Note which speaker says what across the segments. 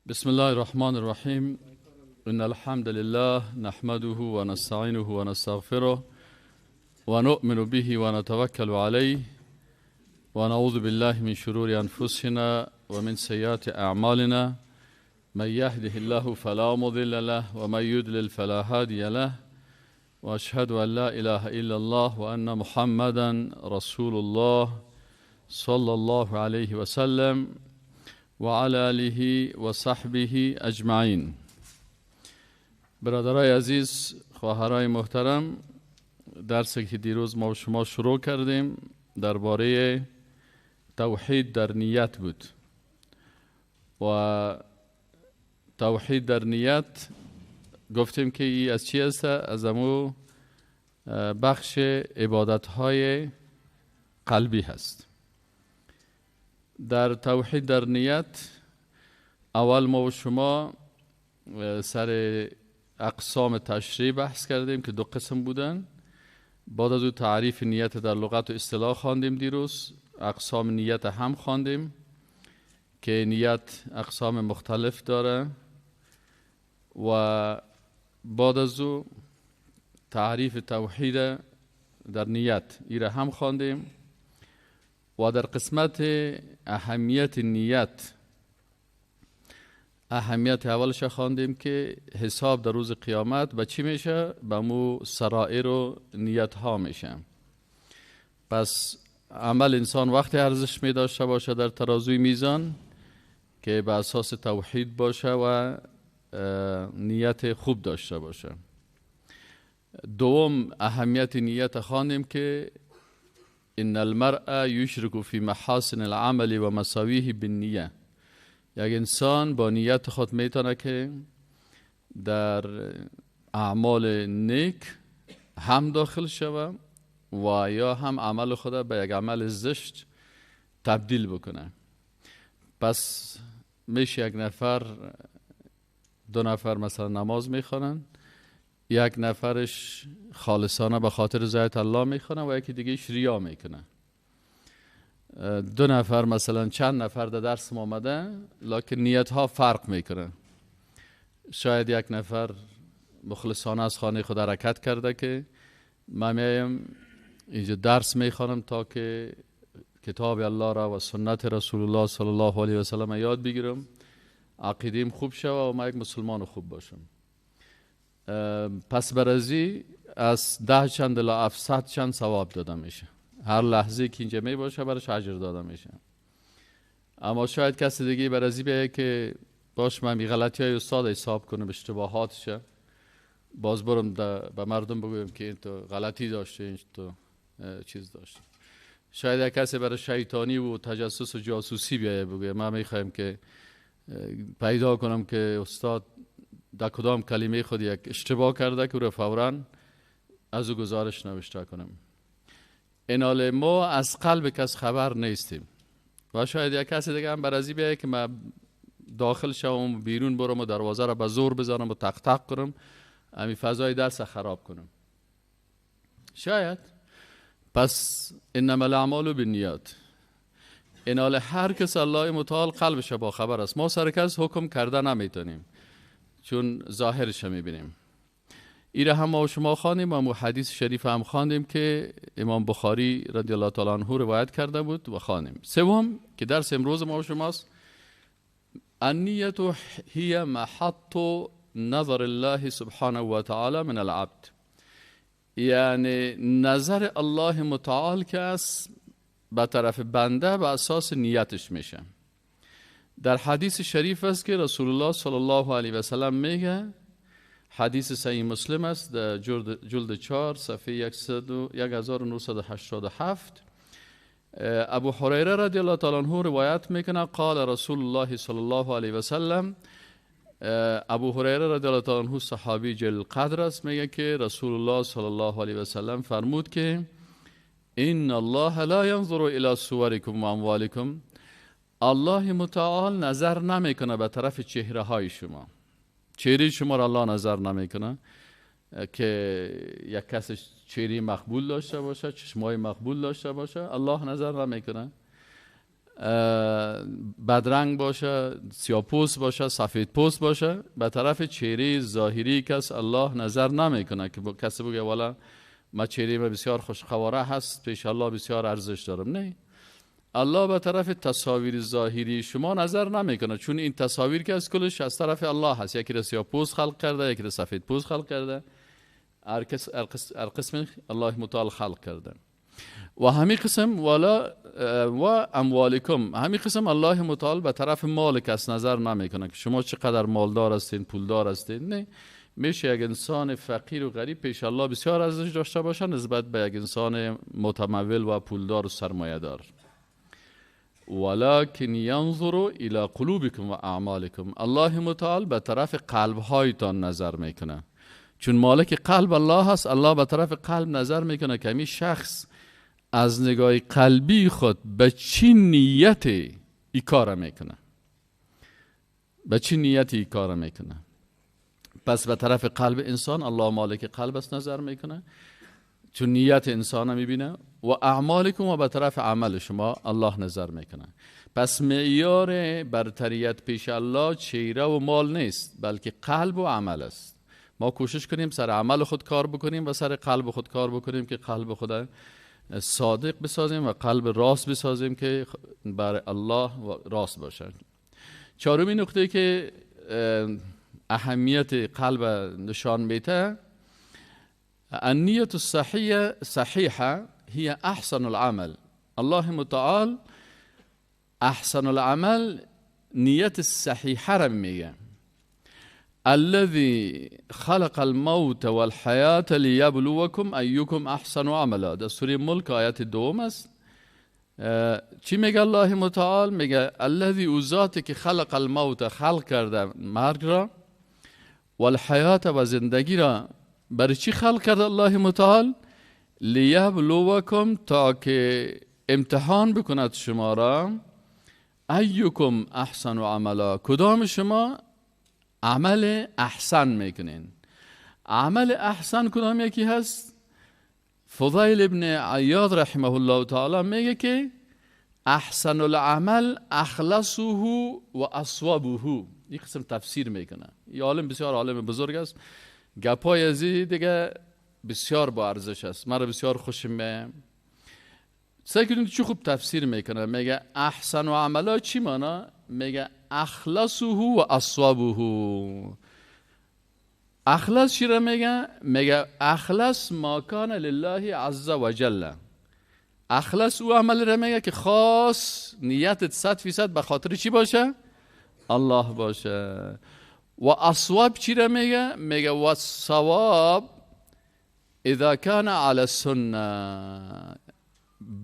Speaker 1: بسم الله الرحمن الرحیم. ان الحمد لله نحمده ونستعینه ونستغفره ونؤمن به ونتوکل علیه ونعوذ بالله من شرور انفسنا ومن سیئات اعمالنا. من يهده الله فلا مضل له ومن يضلل فلا هادي له، واشهد ان لا اله الا الله وان محمدا رسول الله صلى الله عليه وسلم وعلى آله وصحبه اجمعین. برادرای عزیز، خواهرای محترم، درسی که دیروز ما و شما شروع کردیم درباره توحید در نیت بود و توحید در نیت گفتیم که ای از چی است؟ از امو بخش عبادت‌های قلبی هست. در توحید در نیت اول ما و شما سر اقسام تشریع بحث کردیم که دو قسم بودن. بعد از او تعریف نیت در لغت و اصطلاح خواندیم دیروز. اقسام نیت هم خواندیم که نیت اقسام مختلف داره و بعد از او تعریف توحید در نیت ایره هم خواندیم و در قسمت اهمیت نیت، اهمیت اولش خواندیم که حساب در روز قیامت به چی میشه؟ به مو سرائر و نیت ها میشه. پس عمل انسان وقتی ارزش می داشته باشه در ترازوی میزان که به اساس توحید باشه و نیت خوب داشته باشه. دوم اهمیت نیت خواندیم که ان المرء یشرک فی محاسن العمل و مساویه بالنیه. یک انسان با نیت خود میتونه که در اعمال نیک هم داخل شوه و یا هم عمل خود به یک عمل زشت تبدیل بکنه. پس میشه یک نفر، دو نفر مثلا نماز میخوانن، یک نفرش خالصانه به خاطر رضایت الله میخوانه و یکی دیگهش ریا میکنه. دو نفر مثلا چند نفر در درس آمده، لکن نیت ها فرق میکنه. شاید یک نفر مخلصانه از خانه خود حرکت کرده که من میایم اینجا درس میخوانم تا که کتاب الله را و سنت رسول الله صلی الله علیه و سلم یاد بگیرم، عقیدیم خوب شوه و من یک مسلمان خوب باشم. پس برازی از 10 چند الی 700 چند ثواب داده میشه. هر لحظه که اینجا می باشه براش اجر داده میشه. اما شاید کسی دیگه برازی بیایه که باش من غلطی های استاد حساب کنم، اشتباهاتشه، باز برم به مردم بگویم که این تو غلطی داشته، این تو چیز داشته. شاید یک کسی برای شیطانی و تجسس و جاسوسی بیایه بگویه من میخوایم که پیدا کنم که استاد در کدام کلمه خود یک اشتباه کرده که رو فوراً از او گزارش نوشته کنم. اینال ما از قلب کس خبر نیستیم و شاید یک کسی دیگه هم برازی بیایه که من داخل شوم و بیرون برم و دروازه را به زور بزنم و تق تق کنم، امی فضای درس خراب کنم. شاید. پس انما الاعمال بالنیات. اینال هر کس الله متعال قلبش با خبر است. ما سر کس حکم کرده نمیتونیم چون ظاهرش میبینیم. ایره هم ما و شما خواندیم و مو حدیث شریف هم خواندیم که امام بخاری رضی الله تعالی عنه روایت کرده بود و خواندیم. سوم که درس امروز ما و شماست، النیت هی محط نظر الله سبحانه و تعالی من العبد. یعنی نظر الله متعال که است به طرف بنده به اساس نیتش میشه. در حدیث شریف است که رسول الله صلی الله علیه و سلم میگه، حدیث صحیح مسلم است در جلد 4 صفحه 1987، ابو هریره رضی الله تعالی عنه روایت میکنه قال رسول الله صلی الله علیه و سلم. ابو هریره رضی الله تعالی عنه صحابی جلیل قدر است، میگه که رسول الله صلی الله علیه و سلم فرمود که ان الله لا ينظر الى صورکم و اموالکم. الله متعال نظر نمیکنه به طرف چهره های شما. چهره شما را الله نظر نمیکنه که یک کس چهره مقبول داشته باشه، چشمای مقبول داشته باشه، الله نظر نمیکنه. بدرنگ باشه، سیاه‌پوست باشه، سفید پوست باشه، به طرف چهره ظاهری کس الله نظر نمیکنه که کسی بگه والا ما چهره ما بسیار خوشقواره هست، پیش الله بسیار ارزش دارم. نه، الله به طرف تصاویر ظاهری شما نظر نمیکنه، چون این تصاویر که از کلش از طرف الله هست. یکی را سیاه پوست خلق کرده، یکی را سفید پوست خلق کرده، هر قسم الله متعال خلق کرده. و همین قسم والا و اموالکم، همین قسم الله متعال به طرف مال کس نظر نمیکنه که شما چقدر مالدار هستین، پولدار هستین. نه، میشه یک انسان فقیر و غریب پیش الله بسیار ارزش داشته باشه نسبت به یک انسان متمول و پولدار و سرمایه دار. ولكن ينظر الى قلوبكم و اعمالكم، الله متعال به طرف قلب هایتان نظر میکنه، چون مالک قلب الله هست. الله به طرف قلب نظر میکنه که می شخص از نگاه قلبی خود به چی نیت ای کار میکنه، به چی نیت ای کار میکنه. پس به طرف قلب انسان الله مالک قلب است نظر میکنه، چون نیت انسان میبینه. و اعمالکم، و به طرف عمل شما الله نظر میکنه. پس معیار برتریت پیش الله چهره و مال نیست، بلکه قلب و عمل است. ما کوشش کنیم سر عمل خود کار بکنیم و سر قلب خود کار بکنیم که قلب خود صادق بسازیم و قلب راست بسازیم که بر الله راست باشه. چهارمین نکته که اهمیت قلب نشان میده، النیة الصحیحة صحیحة هي احسن العمل. الله متعال احسن العمل نیت صحیحه را میگه. الذي خلق الموت والحیاة لیبلوکم ایکم احسن عملا. در سوره ملک آیت دوم است. چی میگه الله متعال؟ میگه الذي، او ذاتی که خلق الموت، خلق کرده مرگ را، والحیات و زندگی را. برای چی خلق کرده الله متعال؟ لیبلوکم، تا که امتحان بکند شما را، ایکم احسن عملا، کدام شما عمل احسن میکنین. عمل احسن کدام یکی هست؟ فضیل ابن عیاض رحمه الله تعالی میگه که احسن العمل اخلصه و اصوبه. این قسم تفسیر میکنه. این عالم بسیار عالم بزرگ است، گپای ازی دیگه بسیار با ارزش است، مرا بسیار خوشم میاد. سعی کنید چه خوب تفسیر میکنه. میگه احسن و عملا چی مانا؟ میگه اخلصه و اصوبه. اخلص چی را میگه؟ میگه اخلص ما کان لله عز وجل. اخلص او عمل را میگه که خاص نیتت 100% به خاطر چی باشه؟ الله باشه. و اصواب چی را میگه؟ میگه و صواب اذا کان علی السنه،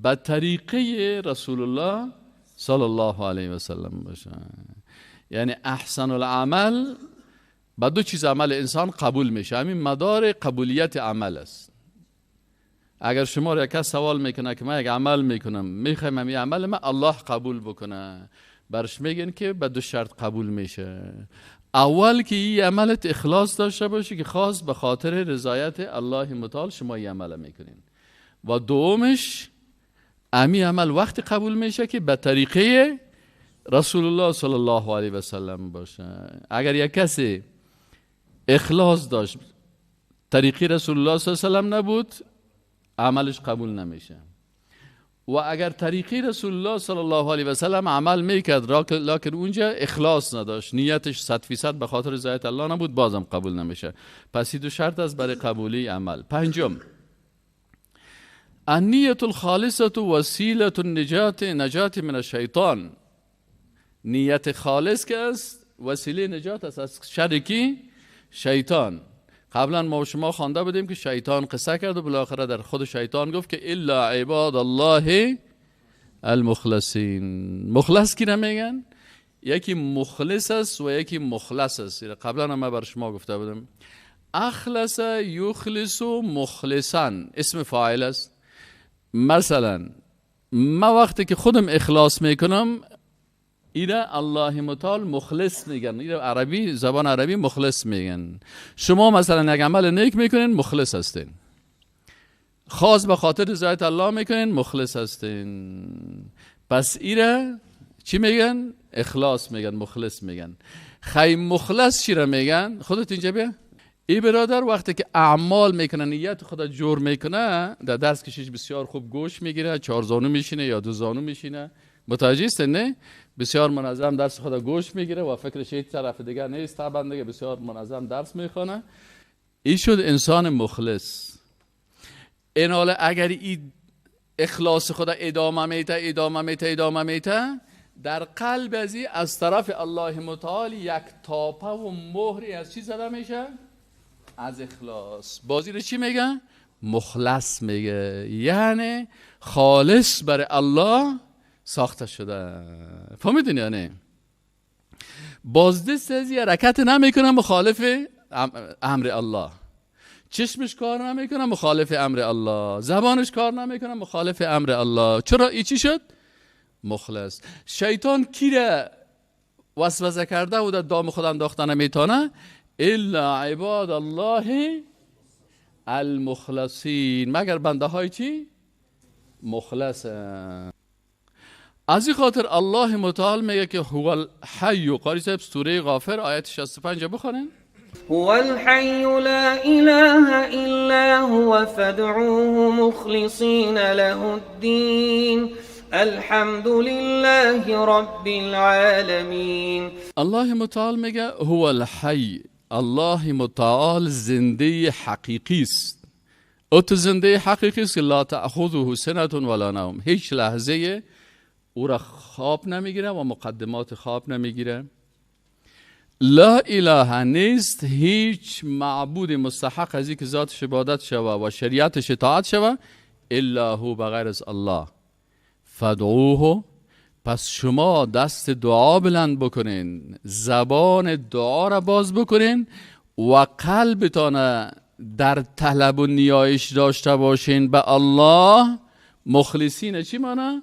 Speaker 1: به طریقه رسول الله صلی الله علیه و سلم باشه. یعنی احسن العمل با دو چیز عمل انسان قبول میشه، همین مدار قبولیت عمل است. اگر شما را یک کس سوال میکنه که من یک عمل میکنم، میخوایم همین عمل من الله قبول بکنه، برش میگن که به دو شرط قبول میشه. اول که این عملت اخلاص داشته باشه که خاص به خاطر رضایت الله متعال شما این عمل میکنین، و دومش امی عمل وقتی قبول میشه که به طریقه رسول الله صلی الله علیه و سلم باشه. اگر یک کسی اخلاص داشت طریقه رسول الله صلی الله علیه و سلم نبود، عملش قبول نمیشه. و اگر طریقی رسول الله صلی الله علیه و سلم عمل میکرد لکن اونجا اخلاص نداشت، نیتش 100% به خاطر رضایت الله نبود، بازم قبول نمیشه. پس این دو شرط است برای قبولی عمل. پنجم، النیة الخالصة وسیلة النجات نجات من الشیطان. نیت خالص که است وسیله نجات است از شر کی؟ شیطان. قبلا ما و شما خوانده بودیم که شیطان قصه کرد و بالاخره در خود شیطان گفت که الا عباد الله المخلصین. مخلص کی نمیگن؟ یکی مخلص است و یکی مخلص است. قبلا هم بر شما گفته بودم اخلص یخلص مخلصا اسم فاعل است. مثلا ما وقتی که خودم اخلاص میکنم ایره الله متعال مخلص میگن، ایره عربی، زبان عربی مخلص میگن. شما مثلا یک عمل نیک میکنین مخلص هستین، خاص به خاطر رضایت الله میکنین مخلص هستین. پس ایره چی میگن؟ اخلاص میگن، مخلص میگن. خی مخلص چی را میگن؟ خودت اینجا بیا. ای برادر وقتی که اعمال میکنه، نیت خدا جور میکنه، در درس کشیش بسیار خوب گوش میگیره، 4 زانو میشینه یا 2 زانو میشینه، متوجه است نه؟ بسیار منظم درس خدا گوش میگیره و فکرش هیچ طرف دیگه نیست، طبعا دیگه بسیار منظم درس میخوانه. ای شد انسان مخلص. این حالا اگر ای اخلاص خدا ادامه میته ادامه میته ادامه میته، در قلب ازی از طرف الله متعال یک تاپه و مهری از چی زده میشه؟ از اخلاص. بازی رو چی میگه؟ مخلص میگه، یعنی خالص برای الله ساخته شده. فهمیدین؟ یعنی بازدست ازی حرکت نمیکنه مخالف امر الله، چشمش کار نمیکنه مخالف امر الله، زبانش کار نمیکنه مخالف امر الله. چرا؟ ای چی شد؟ مخلص. شیطان کی را وسوسه کرده و در دام خود انداخته نمیتونه؟ الا عباد الله المخلصین، مگر بنده های چی؟ مخلص. از این خاطر الله متعال میگه که هو الحی. قاری صاحب سوره غافر آیت 65 بخونین.
Speaker 2: هو الحی لا اله الا هو فادعوه مخلصین له الدین الحمد لله رب العالمین.
Speaker 1: الله متعال میگه هو الحی، الله متعال زنده حقیقی است. او تو زنده حقیقی است که لا تأخذه سنة ولا نوم، هیچ لحظه او را خواب نمیگیره و مقدمات خواب نمیگیره. لا اله نیست هیچ معبود مستحق از اینکه ذاتش عبادت شوه و شریعتش اطاعت شوه الا هو، بغیر از الله. فادعوه، پس شما دست دعا بلند بکنین، زبان دعا را باز بکنین و قلبتان در طلب و نیایش داشته باشین به الله. مخلصین چی معنی؟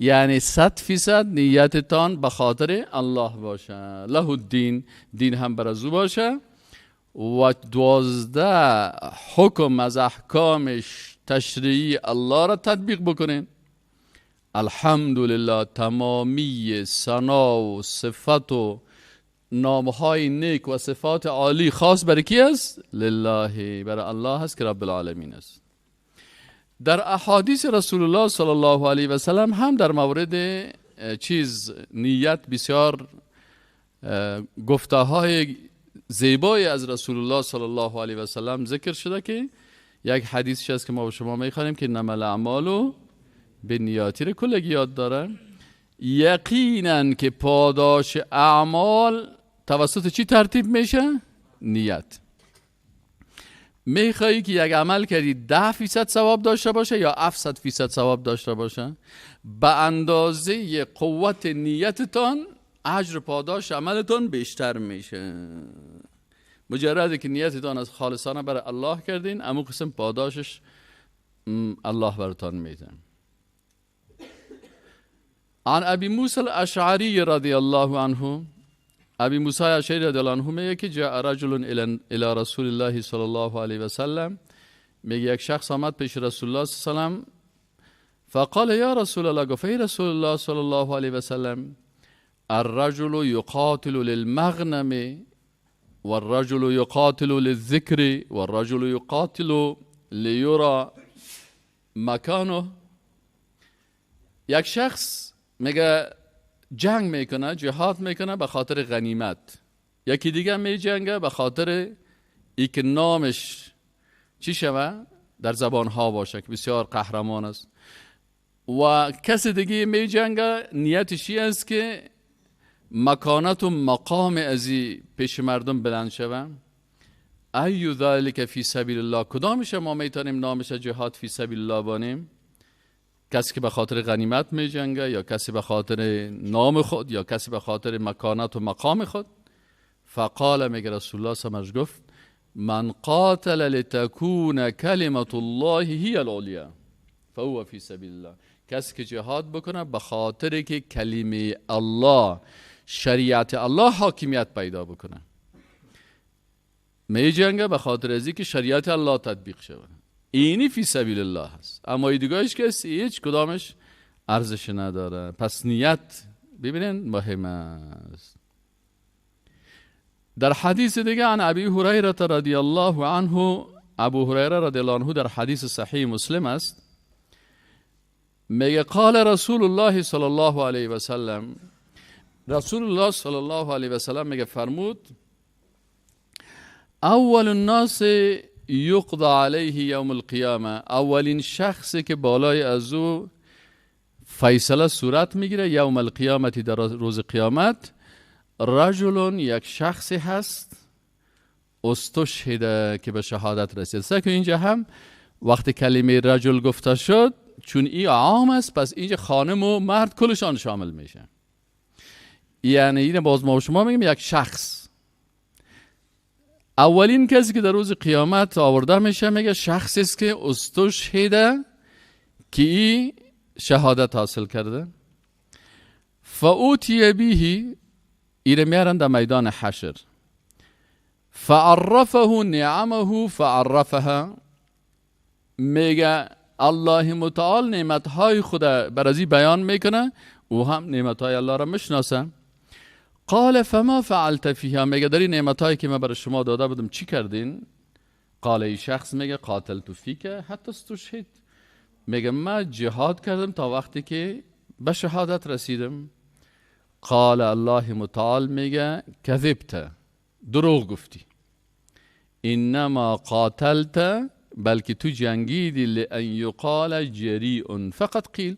Speaker 1: یعنی 100% نیتتان به خاطر الله باشه. له الدین، دین هم بر از او باشه و 12 حکم از احکام تشریعی الله را تطبیق بکنین. الحمدلله تمامی ثنا و صفت و نامهای نیک و صفات عالی خاص برای کی است؟ لله، برای الله است که رب العالمین است. در احادیث رسول الله صلی الله علیه و سلم هم در مورد چیز نیت بسیار گفته های زیبایی از رسول الله صلی الله علیه و سلم ذکر شده که یک حدیث هست که ما به شما میخوانیم که انما الاعمال بالنیات رو کلگی یاد داره. یقینا که پاداش اعمال توسط چی ترتیب میشه؟ نیت. میخوایی که یک عمل کردی 10% ثواب داشته باشه یا 700% ثواب داشته باشه، به اندازه قوت نیتتان اجر پاداش عملتان بیشتر میشه. مجرد که نیتتان از خالصانه برای الله کردین، امو قسم پاداشش الله براتان میده. عن ابی موسی الاشعری رضی الله عنه، ابی موسی اشعری رضی الله عنه میگه که جاء رجل الى رسول الله صلی الله علیه و سلم، میگه یک شخص آمد پیش رسول الله صلی الله علیه و سلم، فقال یا رسول الله، گفت ای رسول الله صلی الله علیه و سلم، الرجل یقاتل للمغنم والرجل یقاتل للذکر والرجل یقاتل لیرى مکانه. یک شخص میگه جنگ میکنه، جهاد میکنه به خاطر غنیمت، یکی دیگه میجنگه به خاطر ایک نامش چی شوه در زبان ها باشه که بسیار قهرمان است، و کسی دیگه میجنگه نیتش این است که مکانت و مقام ازی پیش مردم بلند شوه. ای ذلک فی سبیل الله، کدامش ما میتونیم نامش جهاد فی سبیل الله بانیم؟ کسی که به خاطر غنیمت می جنگه، یا کسی به خاطر نام خود، یا کسی به خاطر مکانت و مقام خود. فقال، میگه رسول الله صلی گفت من قاتل لتكون کلمت الله هی العلیا فهو فی سبیل الله. کسی که جهاد بکنه به خاطر که کلمه الله، شریعت الله حاکمیت پیدا بکنه، می جنگه به خاطر ازی که شریعت الله تطبیق شود، اینی فی سبیل الله هست. اما دیگهش که هیچ کدامش ارزش نداره. پس نیت ببینین مهم است. در حدیث دیگه عن ابی هریره رضی الله عنه، ابو هریره رضی الله عنه در حدیث صحیح مسلم است، میگه قال رسول الله صلی الله علیه و سلم، رسول الله صلی الله علیه و سلم میگه فرمود اول الناس یقضى علیه یوم القیامه، اولین شخصی که بالای از او فیصله صورت میگیره یوم القیامت، در روز قیامت، رجل، یک شخصی هست استشهد، که به شهادت رسید. سه که اینجا هم وقتی کلمه رجل گفته شد، چون این عام است، پس اینجا خانم و مرد کلشان شامل میشه. یعنی این باز ما و شما میگیم یک شخص، اولین کسی که در روز قیامت آورده میشه، میگه شخصی است که استشهد، که ای شهادت حاصل کرده. فأوتی به، ایره میارن در میدان حشر. فعرفه نعمه فعرفها، میگه الله متعال نعمتهای خود بر ازی بیان میکنه، او هم نعمتهای الله را میشناسه. قال فما فعلت فیها، میگه در این نعمتهایی که من برای شما داده بودم چی کردین؟ قال ای شخص میگه قاتلت فیک حتی استشهد، میگه من جهاد کردم تا وقتی که به شهادت رسیدم. قال الله متعال میگه کذبت، دروغ گفتی. انما قاتلت، بلکه تو جنگیدی، لان یقال جریء فقط قیل،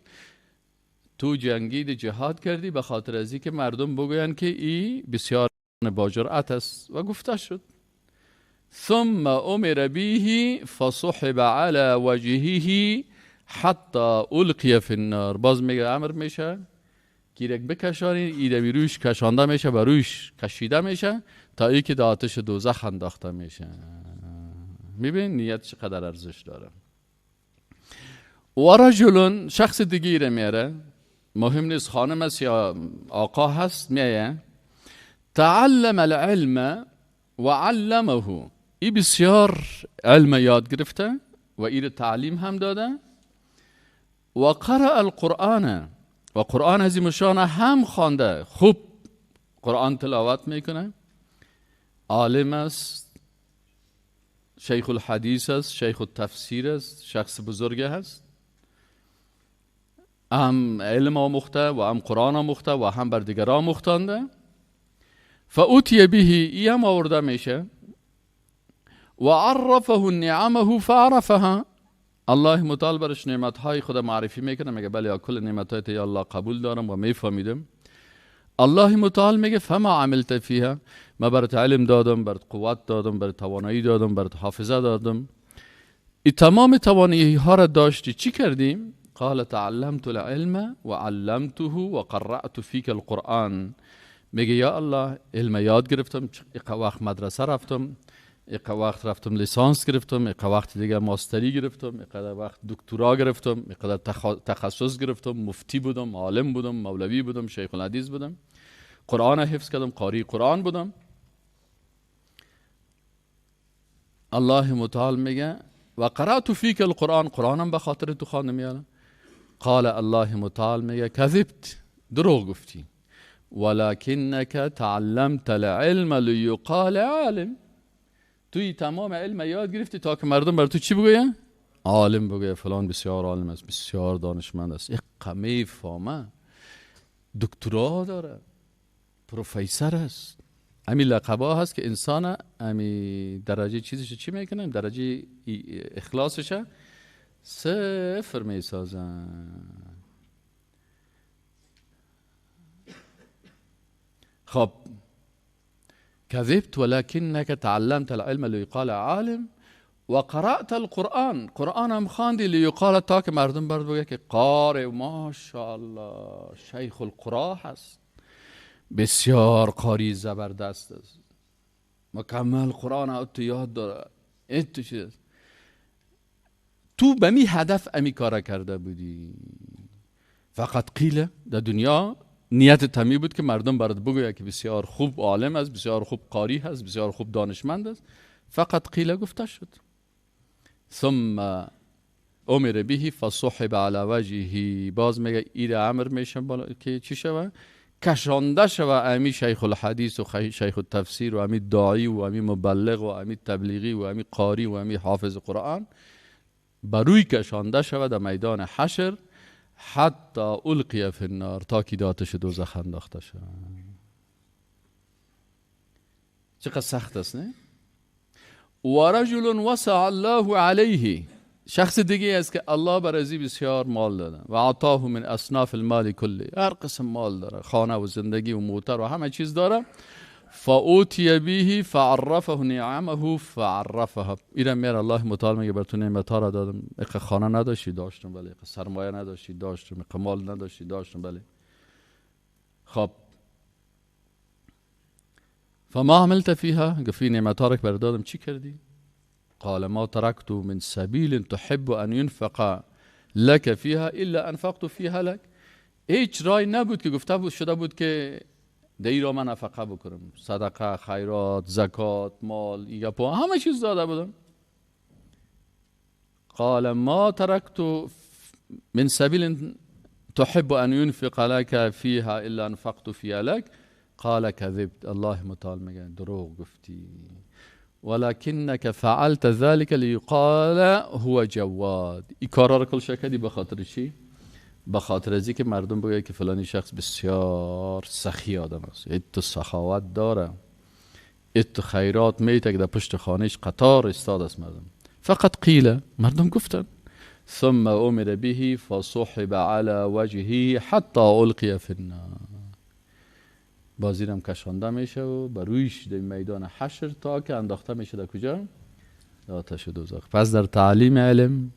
Speaker 1: تو جنگید جهاد کردی به خاطر از که مردم بگویند که ای بسیار با جرأت است و گفته شد. ثم امر به فصحب على وجهه حتی القی فی النار. باز میگه امر میشه گیرک بکشانی، ایده رویش کشانده میشه، و رویش کشیده میشه تا ای که در آتش دوزخ انداخته میشه. میبین نیت چقدر ارزش داره. و رجل، شخص دیگه میاره، مهم نیست خانم است یا آقا هست، میایه تعلم العلم و علمه، ای بسیار علم یاد گرفته و ای تعلیم هم داده. و قرأ القرآن، و قرآن عظیم شان هم خوانده، خوب قرآن تلاوت میکنه، عالم است، شیخ الحدیث است، شیخ التفسیر است، شخص بزرگ است، هم علم آموخته و هم قرآن آموخته و هم بر دیگر آموختانده. فأوتی به، ای هم آورده میشه. و عرفه نعمه فعرفها، الله متعال برش نعمتهای خود معرفی میکنه، میگه بله کل نعمتهای یا الله قبول دارم و میفهمیدم. الله متعال میگه فما عملت فیها، ما برات علم دادم، برات قوت دادم، برات توانایی دادم، برات حافظه دادم، ای تمام توانایی ها را داشتی، چی کردیم؟ قال تعلمت العلم و علمته و قرأت فیک القرآن. میگه یا الله علم یاد گرفتم، ایق وقت مدرسه رفتم، ایق وقت رفتم لیسانس گرفتم، ایق وقت دیگه ماستری گرفتم، ایق وقت دکترا گرفتم، ایق تخصص گرفتم، مفتی بودم، عالم بودم، مولوی بودم، شیخ الحدیث بودم، قرآن حفظ کردم، قاری قرآن بودم. الله متعال میگه و قرأت فیک القرآن، قرآنم به خاطر تو خواندم. یالا قال الله متعال میگه کذبت، دروغ گفتی، ولکنک تعلمت العلم لیقال عالم، توی تمام علم یاد گرفتی تا که مردم بر تو چی بگوین؟ عالم بگویه، فلان بسیار عالم است، بسیار دانشمند است، اقا میفهمه، دکترا داره، پروفسور است. امی لقبا هست که انسان امی درجه چیزش چی میکنه؟ درجه اخلاصش صفر میسازن. خب كذبت ولكنك تعلمت العلم ليقال عالم و قرأت القرآن، قرآن هم خواندی لیقال، تا که مردم برد بگه که قاری ماشاءالله شیخ القرا هست، بسیار قاری زبردست است، مکمل قرآن تو یاد داره، این تو چیز است. تو به می هدف امی کار کرده بودی، فقط قیله در دنیا نیت تمی بود که مردم برات بگوید که بسیار خوب عالم است، بسیار خوب قاری هست، بسیار خوب دانشمند است، فقط قیله گفته شد. ثم امر به فصحب علی وجهه. باز میگه ایر امر میشه که چی شوه؟ کشانده شوه امی شیخ الحدیث و شیخ التفسیر و امی داعی و امی مبلغ و امی تبلیغی و امی قاری و امی حافظ قرآن، بروی کشانده شوه در میدان حشر، حتی القی فی النار، تا که آتش دوزخ انداخته شوه. چقدر سخت است نه؟ و رجل وسع الله علیه، شخص دیگه است که الله بر ازی بسیار مال داده و عطاه من اصناف المال کلی، هر قسم مال داره، خانه و زندگی و موتر و همه چیز داره. فاوتی به فعرفه نعمه فعرفها. ایران میره الله متعال میگه بر تو نعمت ها را دادم، اقه خانه نداشتی داشتم بله، اقه سرمایه نداشتی داشتم، اقه مال نداشتی داشتم بله. خب فما عملت فيها، گفت نعمت ها را بر دادم چی کردی؟ قال ما تركت من سبيل تحب أن ينفق لك فيها إلا أنفقت فيها لك. هیچ رای نبود که گفته بود شده بود که در را من نفقه بکنم، صدقه، خیرات، زکات، مال، ایگپا، همه چیز داده بودم. قال ما تركت من سبيل تحب أن ينفق لك فيها إلا أنفقت فيها لك. قال كذبت. الله متعال میگه دروغ گفتی. ولكنك فعلت ذلك ليقال هو جواد. این کارا رو کل کردی به خاطر چی؟ به خاطر از که مردم بگه که فلانی شخص بسیار سخی آدم است، ات سخاوت داره، ات خیرات میته که در پشت خانهش قطار استاد است مردم. فقط قیل، مردم گفتن. ثم امر به فصحب على وجهه حتى القي في النار. بازیرم کشانده میشه و برویش در میدان حشر تا که انداخته میشه در کجا؟ در آتش دوزخ. پس در تعلیم علم،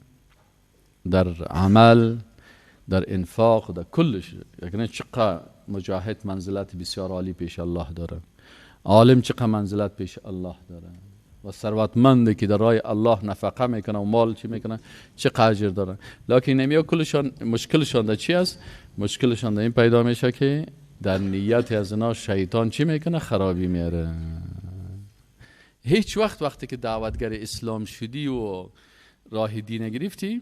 Speaker 1: در عمل، در انفاق، در کلش، یعنی چقدر مجاهد منزلت بسیار عالی پیش الله داره، عالم چقدر منزلت پیش الله داره، و ثروتمند که در راه الله نفقه میکنه و مال چی میکنه چقدر اجر داره. لکن نمییا کلشان مشکلشان در چی است؟ مشکلشان در این پیدا میشه که در نیت از اینا شیطان چی میکنه؟ خرابی میاره. هیچ وقت وقتی که دعوتگر اسلام شدی و راه دین گرفتی،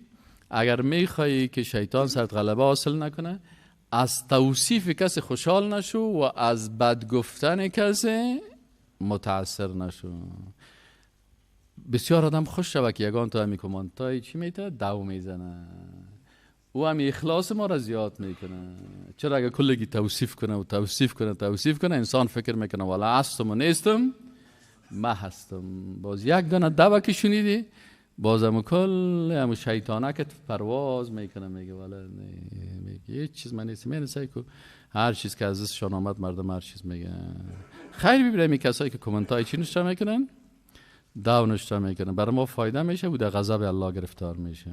Speaker 1: اگر میخوایی که شیطان سرت غلبه حاصل نکنه، از توصیف کسی خوشحال نشو و از بد گفتن کسی متاثر نشو. بسیار آدم خوش شوه که یگان تا همی کمانتای چی میته؟ دو میزنه، او هم اخلاص ما را زیاد میکنه. چرا اگر کلگی توصیف کنه و توصیف کنه توصیف کنه، انسان فکر میکنه والا هستم و نیستم، ما هستم. باز یک دانه دوا که شنیدی، بازم کل همون شیطانه که پرواز میکنه، میگه والا میگه هیچ چیز من نیستم، من سعی کو هر چیز که از دستشان آمد مردم هر چیز میگه. خیر ببینیم این کسایی که کامنت های چی نشته میکنن، دو نشته میکنن، برای ما فایده میشه و در غضب الله گرفتار میشه.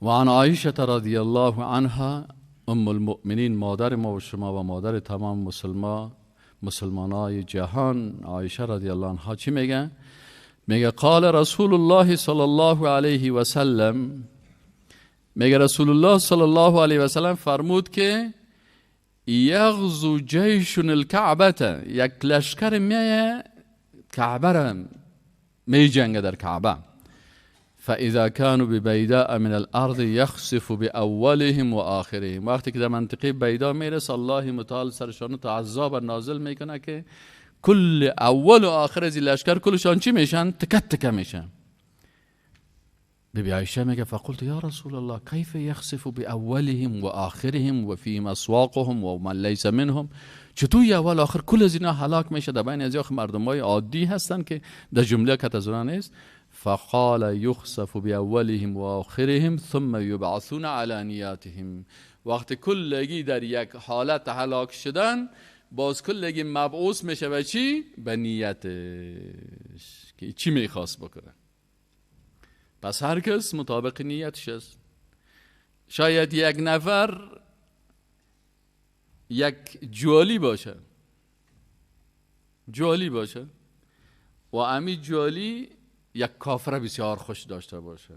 Speaker 1: و عن عایشه رضی الله عنها ام المؤمنین، مادر ما و شما و مادر تمام مسلمانای جهان، عایشه رضی الله عنها چی میگه؟ میگه قال رسول الله صلی الله علیه و سلم، میگه رسول الله صلی الله علیه و سلم فرمود که یغزو جیش الکعبه، یک لشکر میایه کعبه را می جنگه در کعبه. فاذا كانوا ببیداء من الارض یخسف باولهم و آخرهم، وقتی که در منطقه بیدا میرسه الله متعال سرشان تا عذاب نازل میکنه که کل اول و آخر از لشکر کلشان چی میشن؟ تکت تکه میشن. بی عایشه میگه فقلت یا رسول الله کیف یخسف باولهم و آخرهم و فیهم اسواقهم و من لیس منهم، چطور اول آخر کل از اینا هلاک میشه؟ در بین از یاخ مردمای عادی هستن که در جمله کت از اونا نیست. فقال یخسف باولهم و آخرهم ثم یبعثون علی نیاتهم، وقتی کلگی در یک حالت هلاک شدن باز کلگی مبعوث میشه به چی؟ به نیتش که چی میخواست بکنه. پس هر کس مطابق نیتش است. شاید یک نفر یک جوالی باشه، جوالی باشه و امی جوالی یک کافر بسیار خوش داشته باشه،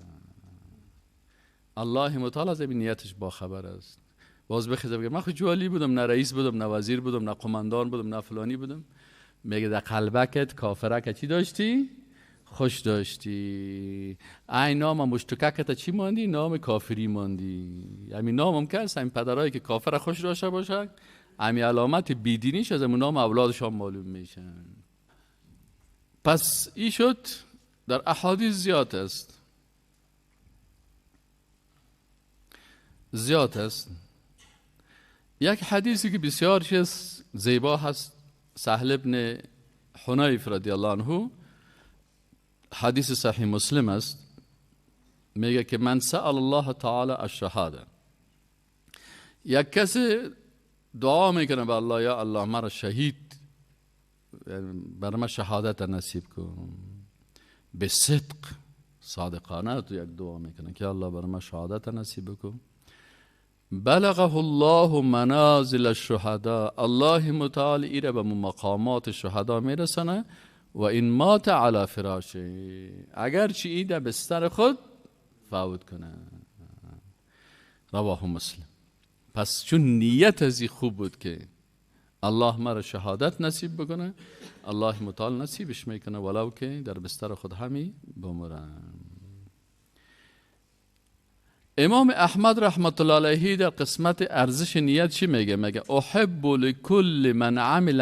Speaker 1: الله متعال از این نیتش با خبر است. باز بخیزه بگه من خود جوالی بودم، نه رئیس بودم، نه وزیر بودم، نه قماندان بودم، نه فلانی بودم. میگه در قلبکت کافره که چی داشتی؟ خوش داشتی. این نام مشتکه تا چی ماندی؟ نام کافری ماندی. همین نامم که هست، همین پدرایی که کافر خوش داشته باشه، همین علامت بیدینیش از همون نام اولادشان معلوم میشن. پس این شد در احادیث زیاد است، زیاد است. یک حدیثی که بسیار چیز زیبا هست، سهل ابن حنیف رضی الله عنه، حدیث صحیح مسلم است، میگه که من سأل الله تعالی الشهاده، یک کسی دعا میکنه به الله، یا الله مرا شهید، برای من شهادت نصیب کن، به صدق صادقانه تو یک دعا میکنه که الله برای من شهادت نصیب کن. بلغه الله منازل الشهداء، الله متعال ایره به مقامات شهدا میرسنه. و این مات علی فراشه، اگرچه ای در بستر خود فوت کنه. رواه مسلم. پس چون نیت ازی خوب بود که الله مرا شهادت نصیب بکنه، الله متعال نصیبش میکنه ولو که در بستر خود همی بمره. امام احمد رحمت الله علیه در قسمت ارزش نیت چی میگه؟ میگه احب لكل من عمل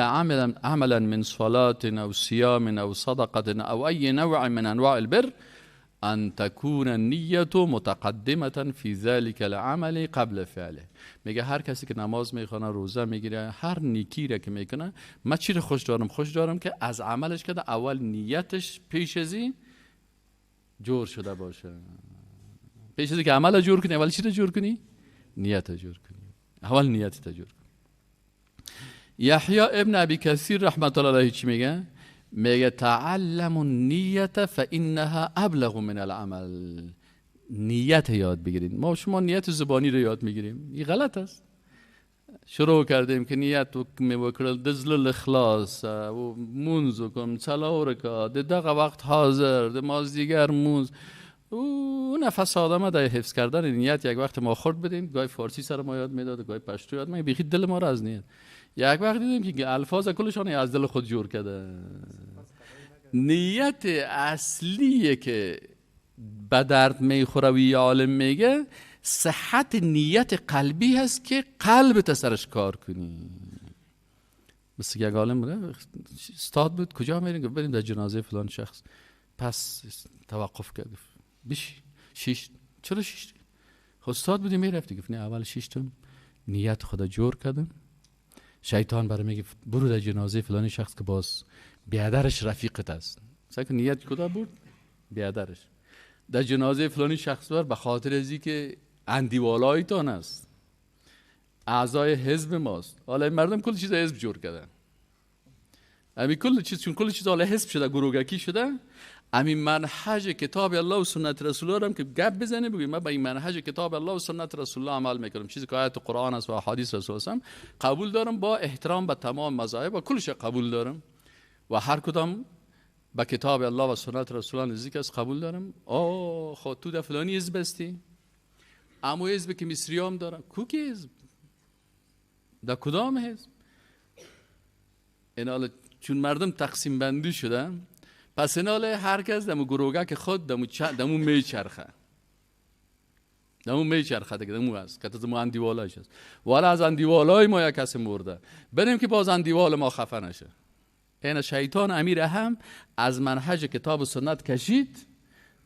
Speaker 1: عملا من صلاة او صيام او صدقة او ای نوع من انواع البر ان تكون النیه متقدمة في ذلك العمل قبل فعله. میگه هر کسی که نماز میخونه، روزه میگیره، هر نیکی را که میکنه، من چی رو خوش دارم؟ خوش دارم که از عملش که اول نیتش پیش از این جور شده باشه. پیش از که عمل جور کنی اول چی رو جور کنی؟ نیت جور کنی. اول نیت جور کنی. یحیی ابن ابی کثیر رحمت الله علیه چی میگه؟ میگه تعلم النیه فانها ابلغ من العمل. نیت یاد بگیرید. ما شما نیت زبانی رو یاد میگیریم، این غلط است. شروع کردیم که نیت وکړل د زړه اخلاص و مونځ وکم څلور رکعات د دغه وقت حاضر د مازدیگر مونځ. او نفس آدم در حفظ کردن نیت یک وقت ما خورد بدیم، گاهی فارسی سر ما یاد میداد، گاهی پشتو یاد میداد، بیخی دل ما را از نیت. یک وقت دیدیم که الفاظ کلشان از دل خود جور کرده. نیت اصلیه که به درد میخوره و یه عالم میگه صحت نیت قلبی هست که قلب سرش کار کنی. مثل یک عالم بوده، استاد بود، کجا میریم؟ بریم در جنازه فلان شخص. پس توقف کرد، بشی شیش. چرا شیش؟ خب استاد بودی میرفتی. گفت نه اول شیشتم نیت خدا جور کردم. شیطان برای میگه برو در جنازه فلانی شخص که باز بیادرش رفیقت است. مثلا که نیت کدا بود؟ بیادرش در جنازه فلانی شخص بر به خاطر ازی که اندیوالایتان است، اعضای حزب ماست. حالا این مردم کل چیز حزب جور کردن. همین کل چیز، چون کل چیز حالا حزب شده، گروهکی شده. همین منهج کتاب الله و سنت رسول الله هم که گپ بزنه بگیم من با این منهج کتاب الله و سنت رسول الله عمل میکنم، چیزی که آیت قرآن است و احادیث رسول الله قبول دارم، با احترام به تمام مذاهب و کلش قبول دارم و هر کدام با کتاب الله و سنت رسول الله نزدیک است قبول دارم. آه خب تو در فلانی حزب هستی، اما حزب که مصریام دارم، کو که حزب؟ در کدام حزب؟ این چون مردم تقسیم بندی شده، پس این حاله هر کس دمو گروگه که خود دمو میچرخه، دمو میچرخه دیگه، دمو هست که دمو اندیوالایش هست. والا از اندیوالای ما یک کسی مرده، بریم که باز اندیوال ما خفه نشه. این شیطان امیر هم از منهج کتاب و سنت کشید،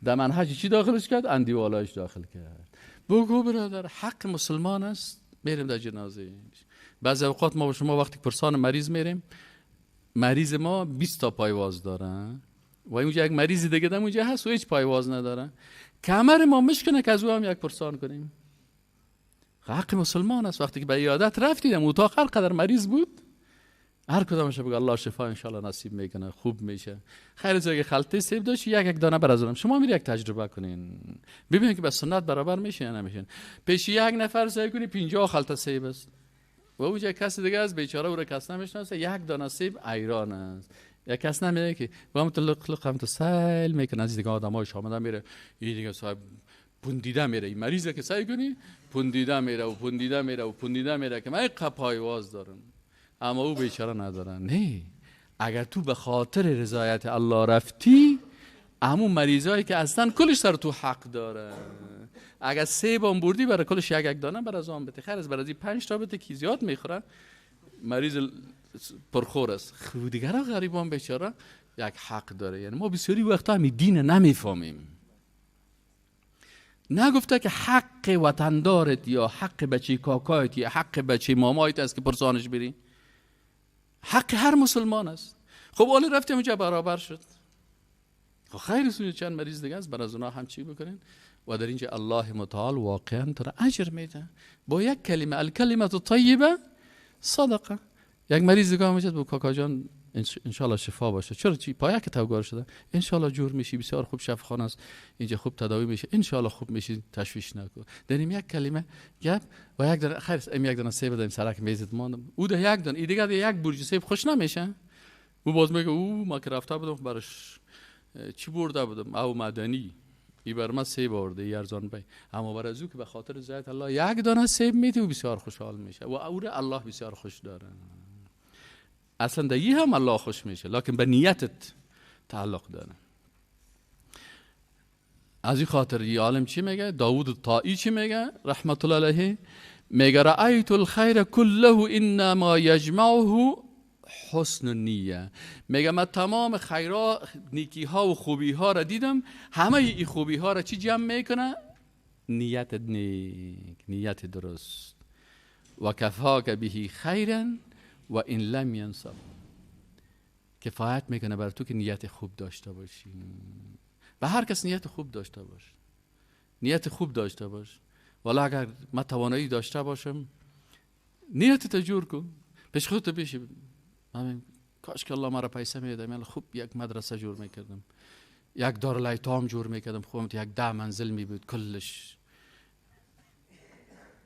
Speaker 1: در منهج چی داخلش کرد؟ اندیوالایش داخل کرد. بگو برادر حق مسلمان است میریم در جنازه. بعضی اوقات ما با شما وقتی پرسان مریض میریم، مریض ما 20 تا پایواز داره و اونجا یک مریض دیگه دم اونجا هست و هیچ پایواز نداره، کمر ما مشکنه که از او هم یک پرسان کنیم. حق مسلمان است. وقتی که به عیادت رفتیم اتاق هر قدر مریض بود، هر کدامش بگه الله شفا ان شاء الله نصیب میکنه، خوب میشه. خیر از اگه خلطه سیب داشت یک یک دانه برازم شما میری یک تجربه کنین، ببینید که به سنت برابر میشه یا نمیشه. پیش یک نفر سعی کنی 50 خلطه سیب است و اونجا کسی دیگه از بیچاره او را کس نمیشناسه، یک دانه سیب ایران است. یک کس نمیگه که و هم تو لق لق هم تو سیل میکنه. از دیگه آدمای آمده میره، این دیگه صاحب پوندیده میره، این مریضه که سعی کنی پوندیده میره و پوندیده میره و پوندیده میره که من یک پایواز دارم، اما او بیچاره نداره. نه، اگر تو به خاطر رضایت الله رفتی، همون مریضایی که اصلا کلش سر تو حق داره. اگر 3 بام بردی برای کلش یک دانه برای از آن بده، خیر از برای 5 تا بده که زیاد میخوره، مریض پرخور است. خب دیگرا غریبان بیچاره یک حق داره. یعنی ما بسیاری وقتا همین دین نمیفهمیم. نگفته که حق وطندارت یا حق بچه کاکایت یا حق بچه مامایت است که پرسانش بری، حق هر مسلمان است. خب حالا رفتیم اونجا برابر شد، خب خیر است، چند مریض دیگه است، بر از اونا هم چی بکنین؟ و در اینجا الله متعال واقعا تو را اجر میده با یک کلمه، الکلمه الطیبه صدقه. یک مریض دیگه هم با کاکا جان انشالله شفا باشه، چرا چی پایه که توگار شده، انشالله جور میشی، بسیار خوب شفاخانه است اینجا، خوب تداوی میشه، انشالله خوب میشی، تشویش نکن. در این یک کلمه گپ و یک دانه خیر ام یک دانه سیب دادیم سرک میزد ماندم، او ده یک دانه ای دیگه ده یک برج سیب خوش نمیشه، او باز میگه او ما که رفته بودم براش چی برده بودم او مدنی ای بر ما سیب آورده ای ارزان بی، اما بر از او که به خاطر رضایت الله یک دانه سیب میده او بسیار خوشحال میشه و او را الله بسیار خوش داره. اصلا در هم الله خوش میشه، لکن به نیتت تعلق داره. از این خاطر یه عالم چی میگه؟ داوود طائی چی میگه رحمت الله علیه؟ میگه رأیت الخیر كله انما یجمعه حسن النیه. میگه من تمام خیرها، نیکی ها و خوبی ها را دیدم، همه این خوبی ها را چی جمع میکنه؟ نیت نیک، نیت درست. و کفاک به خیرا و این لم ینصب، کفایت میکنه بر تو که نیت خوب داشته باشی. به هر کس نیت خوب داشته باش، نیت خوب داشته باش. والا اگر من توانایی داشته باشم، نیت جور کن، پیش خودت بشی، من کاش که الله مرا پیسه میداد، من خوب یک مدرسه جور میکردم، یک دارالایتام جور میکردم، خوب یک 10 منزل میبود کلش.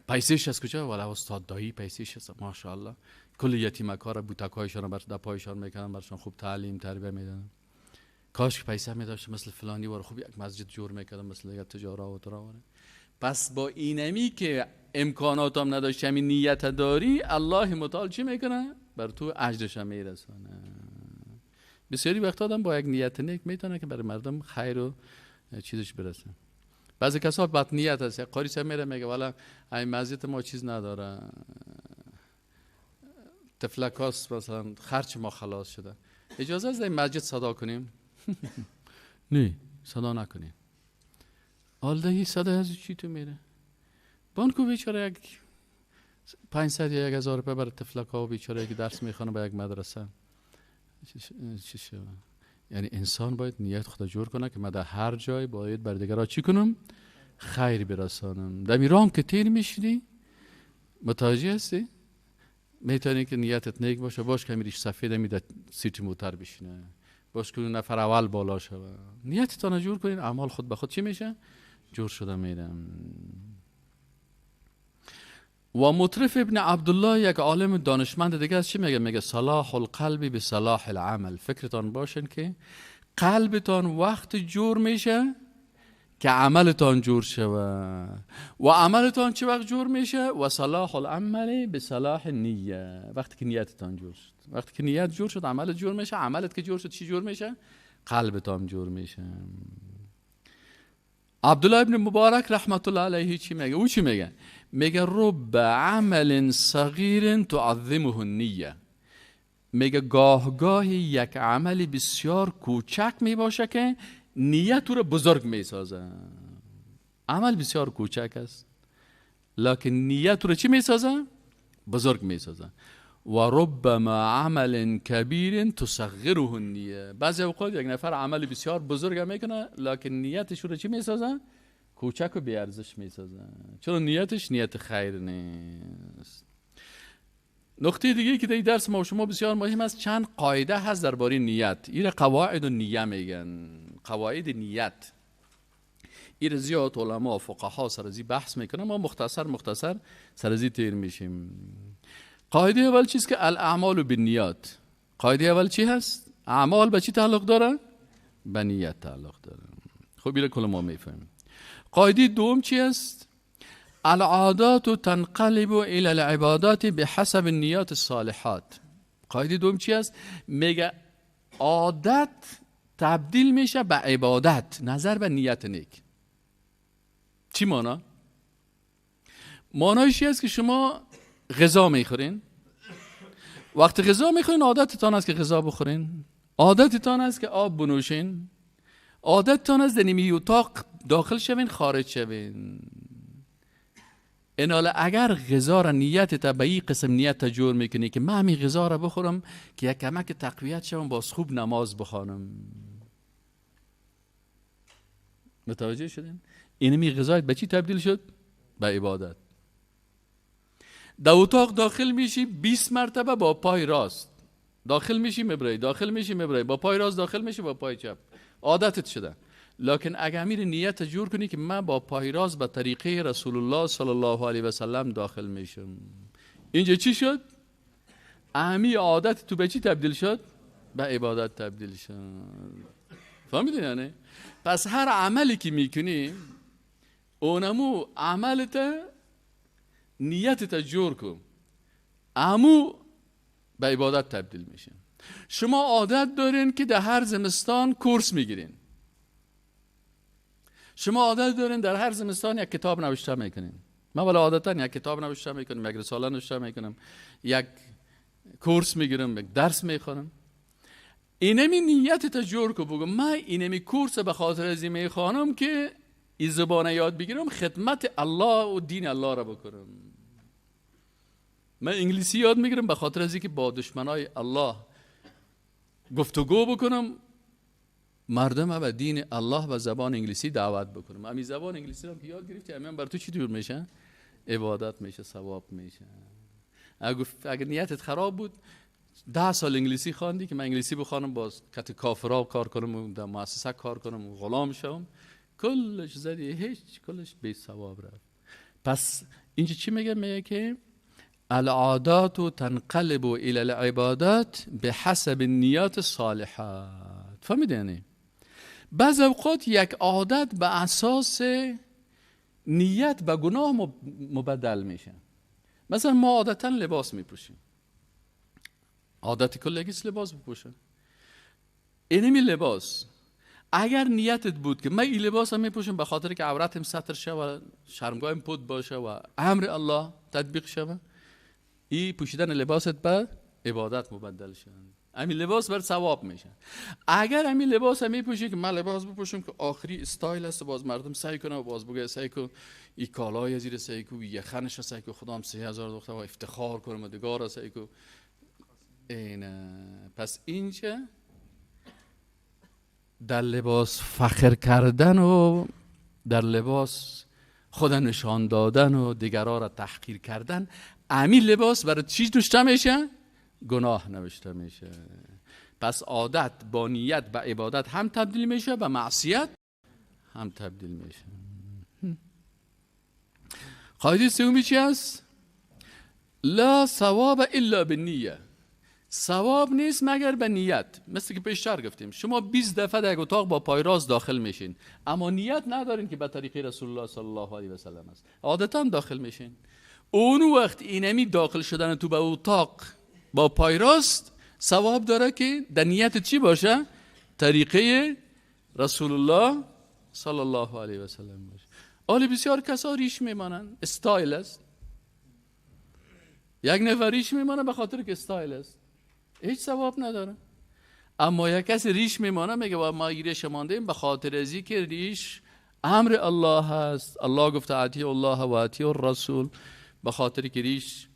Speaker 1: پیسهش از کجا؟ والا استاد دایی پیسهش است ماشاءالله. کل یتیمک‌ها را بوتک‌هایشان را بر پایشان میکنن، برشان خوب تعلیم تربیه میدن. کاش که پیسه میداشت مثل فلانی وار خوب یک مسجد جور میکردم، مثل یک تجاره و تراوره. پس با اینمی که امکاناتم نداشتی، همین نیت داری، الله متعال چی میکنه؟ بر تو اجرش هم میرسانه. بسیاری وقت آدم با یک نیت نیک میتونه که برای مردم خیر و چیزش برسه. بعضی کسا بد نیت هست، یک قاری میره میگه والا این مسجد ما چیز نداره، تفلکاس مثلا خرچ ما خلاص شده، اجازه است این مسجد صدا کنیم؟ نه صدا نکنیم. آلدهی صدا از چی تو میره؟ بانکو بیچاره یک 500 یا 1000 روپیه برای تفلکا و بیچاره که درس میخوانه به یک مدرسه چی شوه. یعنی انسان باید نیت خود جور کنه که من در هر جای باید بر دیگران چی کنم؟ خیر برسانم. در میرام که تیر میشینی متوجه هستی؟ میتونی که نیتت نیک باشه، باش که میریش سفید میده سیت موتر بشینه، باش که نفر اول بالا شوه. نیتتان جور کنین، اعمال خود به خود چی میشه؟ جور شده میرم. و مطرف ابن عبدالله یک عالم دانشمند دیگه از چی میگه؟ میگه صلاح القلب به صلاح العمل. فکرتان باشین که قلبتان وقت جور میشه که عملتان جور شوه، و عملتان چه وقت جور میشه؟ و صلاح العمل به صلاح النیه، وقتی که نیتتان جور شد. وقتی که نیت جور شد عملت جور میشه، عملت که جور شد چی جور میشه؟ قلبتان جور میشه. عبدالله ابن مبارک رحمت الله علیه چی میگه؟ او چی میگه؟ میگه رب عمل صغیر تعظمه النیه. میگه گاه گاهی یک عمل بسیار کوچک میباشه که نیت رو بزرگ میسازه. عمل بسیار کوچک است لکن نیت رو چی میسازه؟ بزرگ میسازه. و ربما عمل کبیر تصغره النیه. بعضی اوقات یک نفر عمل بسیار بزرگ میکنه لکن نیتش رو چی میسازه؟ کوچک و بی‌ارزش میسازه. چرا نیتش نیت خیر نیست. نقطه دیگه که در درس ما و شما بسیار مهم است، چند قاعده هست درباره نیت. این قواعد النیه میگن، قواعد نیت. این زیاد علما و فقها سر از بحث میکنن، ما مختصر مختصر سر از تیر میشیم. قاعده اول چیست که الاعمال بالنیات. قاعده اول چی هست؟ اعمال به چی تعلق داره؟ به نیت تعلق داره. خب این کل ما میفهمیم. قاعده دوم چی است؟ العادات تنقلب الى العبادات بحسب النیات الصالحات. قاعده دوم چی است؟ میگه عادت تبدیل میشه به عبادت نظر به نیت نیک. چی مانا؟ مانایش است که شما غذا میخورین. وقتی غذا میخورین عادتتان است که غذا بخورین، عادتتان است که آب بنوشین، عادتتان است در نیمی اتاق داخل شوین خارج شوین. اینالا اگر غذا را نیت تا به این قسم نیت جور میکنی که من همین غذا را بخورم که یک کمک تقویت شوم باز خوب نماز بخوانم، متوجه شدین؟ اینمی غذایت به چی تبدیل شد؟ به عبادت. در اتاق داخل میشی 20 مرتبه با پای راست داخل میشی مبرای، داخل میشی مبرای، با پای راست داخل میشی با پای چپ، عادتت شده. لکن اگر امیر نیت جور کنی که من با پای راست به طریقه رسول الله صلی الله علیه و سلم داخل میشم، اینجا چی شد؟ امی عادت تو به چی تبدیل شد؟ به عبادت تبدیل شد. فهمیدین یعنی؟ پس هر عملی که میکنی اونمو عملت نیتت جور کن، امو به عبادت تبدیل میشه. شما عادت دارین که در هر زمستان کورس میگیرین، شما عادت دارین در هر زمستان یک کتاب نوشته میکنین. من ولی عادتا یک کتاب نوشته میکنم، یک رساله نوشته میکنم، یک کورس میگیرم، یک درس میخوانم. اینمی نیتت جور کو، بگم من اینمی کورس به خاطر از این میخوانم که این زبان یاد بگیرم، خدمت الله و دین الله را بکنم. من انگلیسی یاد میگیرم به خاطر از اینکه با دشمنای الله گفتگو بکنم، مردم به دین الله و زبان انگلیسی دعوت بکنم. امی زبان انگلیسی رو که یاد گرفتی، همین بر تو چی دور میشه؟ عبادت میشه، ثواب میشه. اگر نیتت خراب بود، 10 سال انگلیسی خواندی که من انگلیسی بخوانم، باز کت کافرا کار کنم، در مؤسسه کار کنم، غلام شوم، کلش زدی، هیچ، کلش بی ثواب رفت. پس اینجا چی میگه؟ میگه که العادات تنقلب الى العبادات بحسب النیات الصالحات. فهمیدی یعنی؟ بعض اوقات یک عادت به اساس نیت به گناه مبدل میشه. مثلا ما عادتا لباس میپوشیم، عادت کلگیست لباس بپوشه. اینمی لباس اگر نیتت بود که من این لباس هم میپوشم به خاطر که عورتم ستر شه و شرمگاهم پود باشه و امر الله تطبیق شه، این پوشیدن لباست به عبادت مبدل شه، همین لباس بر ثواب میشه. اگر همین لباس هم میپوشی که من لباس بپوشم که آخری استایل است، باز مردم سعی کنه و باز بگه سعی کن این کالای زیر سعی کن یخنش سعی کن خدام 3000 دختر و افتخار کنم و دگار سعی کن این. پس اینجا در لباس فخر کردن و در لباس خود نشان دادن و دیگرها را تحقیر کردن، همین لباس برای چیز نوشته میشه؟ گناه نوشته میشه. پس عادت با نیت به عبادت هم تبدیل میشه، به معصیت هم تبدیل میشه. قاعده سومی چی است؟ لا ثواب الا بالنیه. ثواب نیست مگر به نیت. مثل که پیشتر گفتیم شما 20 دفعه در یک اتاق با پای راست داخل میشین، اما نیت ندارین که به طریق رسول الله صلی الله علیه و سلم است، عادتا داخل میشین. اون وقت اینمی داخل شدن تو به اتاق با پای راست ثواب داره که در نیت چی باشه؟ طریقه رسول الله صلی الله علیه و سلم باشه. آلی بسیار کسا ریش میمانند، استایل است. یک نفر ریش میمانه به خاطر که استایل است، هیچ ثواب نداره. اما یک کسی ریش میمانه میگه ما ریش ماندیم به خاطر ازی که ریش امر الله هست، الله گفته اطیع الله و اطیع الرسول، به خاطر که ریش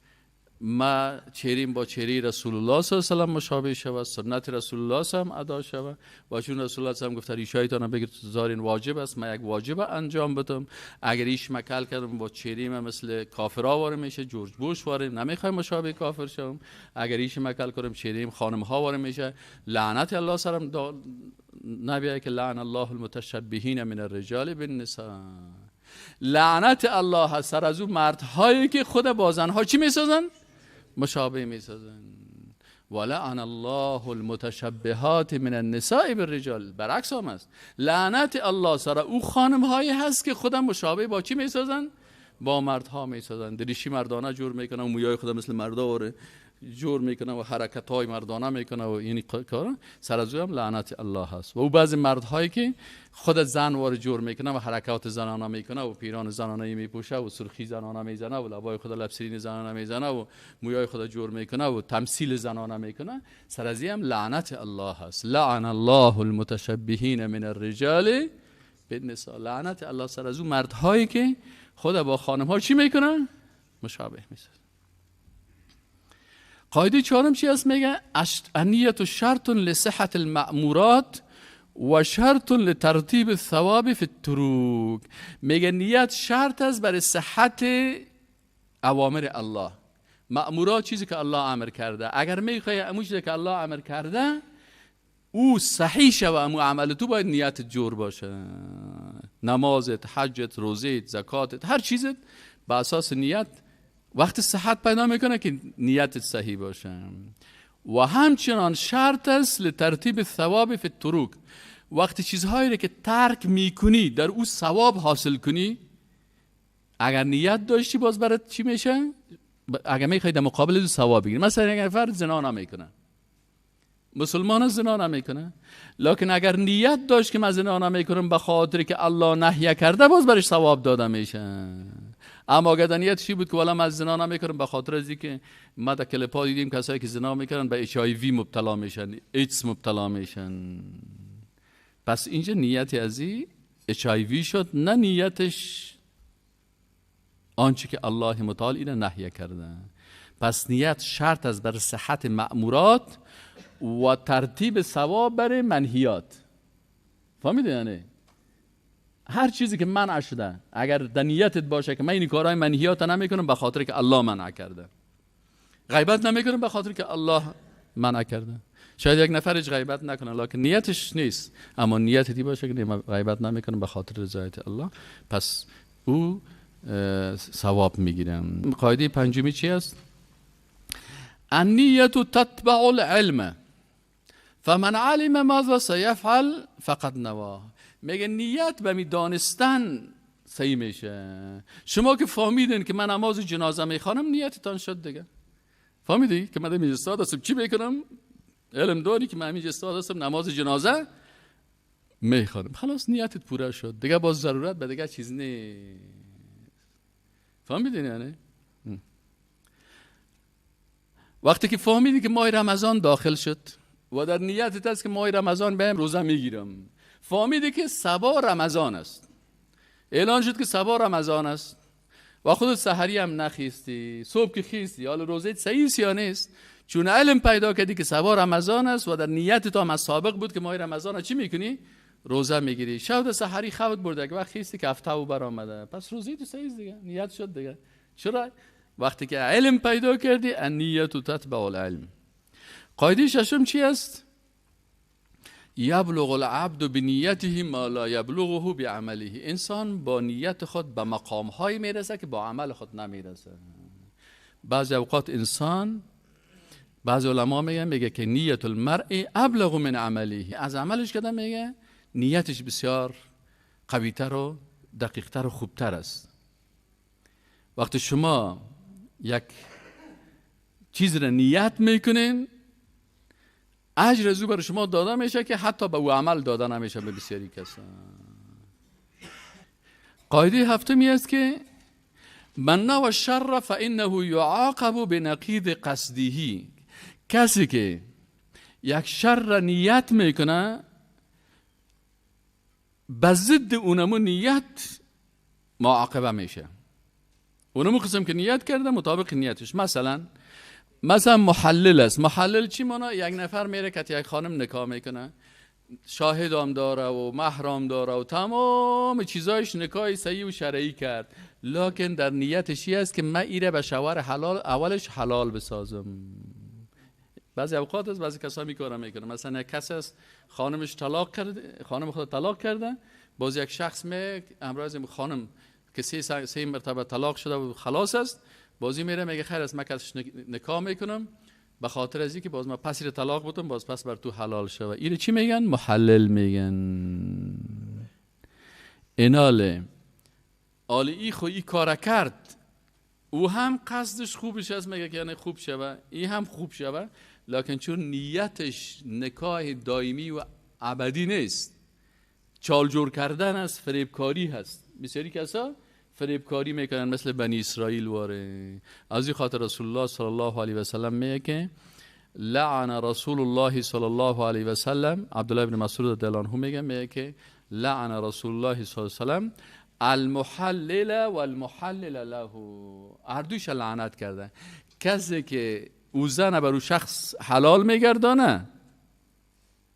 Speaker 1: ما چهریم با چهره رسول الله صلی الله علیه و سلم مشابه شود، سنت رسول الله صلی الله علیه و ادا شود. و چون رسول الله صلی الله علیه و گفته ریشایتان بگذارین واجب است، من یک واجب انجام بدم. اگر ریش مکل کردم با چهره من مثل کافرا واره میشه، جورج بوش واره، نمیخوایم مشابه کافر شوم. اگر ریش مکل کنم چهریم خانم ها واره میشه، لعنت الله سرم نبیه که لعن الله المتشبهین من الرجال بالنساء. لعنت الله سر از اون مردهایی که خود با زنها چی میسازن؟ مشابه میسازن. ولعن الله المتشبهات من النساء بالرجال. برعکس هم است، لعنت الله سر او خانم هایی هست که خودم مشابه با چی میسازن؟ با مردها میسازن. دریشی مردانه جور میکنن، مویای خودم مثل مردا واره جور میکنه و حرکت های مردانه میکنه و این کارا، سر از او هم لعنت الله هست. و او بعضی مردهایی که خود زن وار جور میکنه و حرکات زنانه میکنه و پیران زنانه میپوشه و سرخی زنانه میزنه و لبای خود لبسرین زنانه میزنه و مویای خود جور میکنه و تمثیل زنانه میکنه، سر از هم لعنت الله هست. لعن الله المتشبهین من الرجال بالنساء. لعنت الله سر از او مردهایی که خود با خانم ها چی میکنن؟ مشابه میسازن. قاعده چهارم چی است؟ میگه النیت شرط لصحة المأمورات و شرط لترتیب الثواب فی التروک. میگه نیت شرط است برای صحت اوامر الله. مأمورات چیزی که الله امر کرده، اگر میخوای امو چیزی که الله امر کرده او صحیح شوه، امو عمل تو باید نیت جور باشه. نمازت، حجت، روزیت، زکاتت، هر چیزت به اساس نیت وقت صحت پیدا میکنه که نیت صحیح باشه. و همچنان شرط است لترتیب ثواب فی التروک. وقتی چیزهایی را که ترک میکنی در او ثواب حاصل کنی، اگر نیت داشتی باز برات چی میشه؟ اگر میخوای در مقابل او ثواب بگیری. مثلا اگر فرد زنا نمیکنه، مسلمان زنا نمیکنه، لکن اگر نیت داشت که من زنا نمیکنم به خاطر که الله نهی کرده، باز برش ثواب داده میشه. اما اگر نیت چی بود که والا من زنا نمیکنم به خاطر از اینکه ما در کلپا دیدیم کسایی که زنا میکنن به HIV مبتلا میشن، ایدز مبتلا میشن، پس اینجا نیت از این HIV شد، نه نیتش آنچه که الله متعال اینو نهی کرده. پس نیت شرط است بر صحت مأمورات و ترتیب ثواب بر منهیات. فهمیدی؟ یعنی هر چیزی که منع شده اگر در نیتت باشه که من این کارهای منهیات نمیکنم به خاطر که الله منع کرده، غیبت نمیکنم به خاطر که الله منع کرده. شاید یک نفر هیچ غیبت نکنه لکن نیتش نیست، اما نیت دی باشه که غیبت نمیکنم به خاطر رضایت الله، پس او ثواب میگیره. قاعده پنجمی چی است؟ النیت تتبع العلم فمن علم ماذا سیفعل فقد نوا. میگه نیت به می دانستن صحیح میشه. شما که فهمیدین که من نماز جنازه میخوانم، نیتتان شد دیگه. فهمیدی که من همینجا استاد هستم، چی میکنم؟ علم داری که من همینجا استاد هستم، نماز جنازه میخوانم، خلاص نیتت پوره شد دیگه، باز ضرورت به دیگه چیز نیست. فهمیدین یعنی؟ وقتی که فهمیدی که ماه رمضان داخل شد و در نیتت است که ماه رمضان بهم روزه میگیرم، فهمیدی که صبا رمضان است، اعلان شد که صبا رمضان است و خودت سحری هم نخیستی، صبح که خیستی، حالا روزه صحیح یا نیست، چون علم پیدا کردی که صبا رمضان است و در نیت تو هم از سابق بود که ماه رمضان چی میکنی؟ روزه میگیری. شب سحری خوابت برده که وقت خیستی که افتاب بر آمده، پس روزه تو صحیح دیگه، نیت شد دیگه. چرا؟ وقتی که علم پیدا کردی، النیت تتبع العلم. قاعده ششم چی است؟ یبلغ العبد بنیته ما لا یبلغه بعمله. انسان با نیت خود به مقام هایی میرسه که با عمل خود نمیرسه. بعضی اوقات انسان، بعضی علما میگن، میگه که نیت المرء ابلغ من عمله. از عملش کدام میگه نیتش بسیار قویتر و دقیقتر و خوبتر است. وقتی شما یک چیز را نیت میکنین، اجر از او برای شما داده میشه که حتی به او عمل داده نمیشه به بسیاری کسان. قاعده هفتمی است که من نوى الشر فانه یعاقب بنقیض قصده. کسی که یک شر را نیت میکنه، به ضد اونمو نیت معاقبه میشه. اونمو قسم که نیت کرده مطابق نیتش. مثلا محلل است. محلل چی مانا؟ یک نفر میره که یک خانم نکاح میکنه، شاهد هم داره و محرم داره و تمام چیزایش نکاح صحیح و شرعی کرد، لکن در نیتش است که من ایره به شوهر حلال اولش حلال بسازم. بعضی اوقات است بعضی کسا میکاره میکنه. مثلا یک کس است خانمش طلاق کرده، خانم خود طلاق کرده، باز یک شخص می امراض خانم که سه مرتبه طلاق شده و خلاص است، بازی میره میگه خیر است من کسش نکاح میکنم به خاطر از اینکه باز من پس طلاق بودم باز پس بر تو حلال شوه. اینو چی میگن؟ محلل میگن. ایناله آلی ای خو ای کار کرد، او هم قصدش خوبش است، میگه که یعنی خوب شوه، این هم خوب شوه، لکن چون نیتش نکاح دائمی و ابدی نیست، چال جور کردن است، فریبکاری هست. بسیاری کسا فریبکاری میکنن مثل بنی اسرائیل واره. از این خاطر رسول الله صلی الله علیه و سلم میگه که لعن رسول الله صلی الله علیه و سلم، عبدالله بن مسعود رضی الله عنه میگه که لعن رسول الله صلی الله علیه و سلم المحلل والمحلل له، هر دویش لعنت کرده. کسی که او زن بر او شخص حلال میگردانه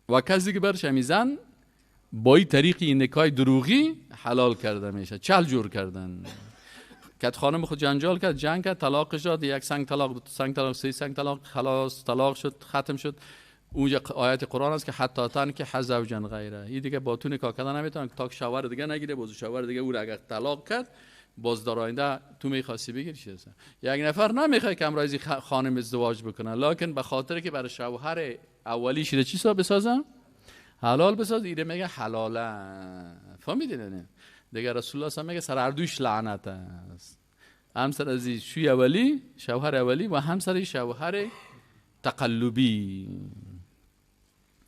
Speaker 1: و کسی که برش میزن با این طریق این نکاح دروغی حلال کرده میشه، چل جور کردن. کت خانم خود جنجال کرد، جنگ کرد، طلاقش داد، یک سنگ طلاق، دو سنگ طلاق، سه سنگ طلاق، خلاص طلاق شد، ختم شد. اونجا آیت قرآن است که حتی تن که زوجا غیره، این دیگه با تو نکاح کردن نمیتونن تا شوهر دیگه نگیره، باز شوهر دیگه او را اگر طلاق کرد باز در آینده تو میخواستی بگیری چیز. یک نفر نمیخواد که امرایزی خانم ازدواج بکنه، لکن به خاطر که برای شوهر اولی شده چی بسازم حلال بساز، ایره میگه حلاله. فهمیدین نه؟ دیگه رسول الله میگه سر هر دوش لعنت است، هم سر از شوی اولی شوهر اولی و هم سر شوهر تقلبی.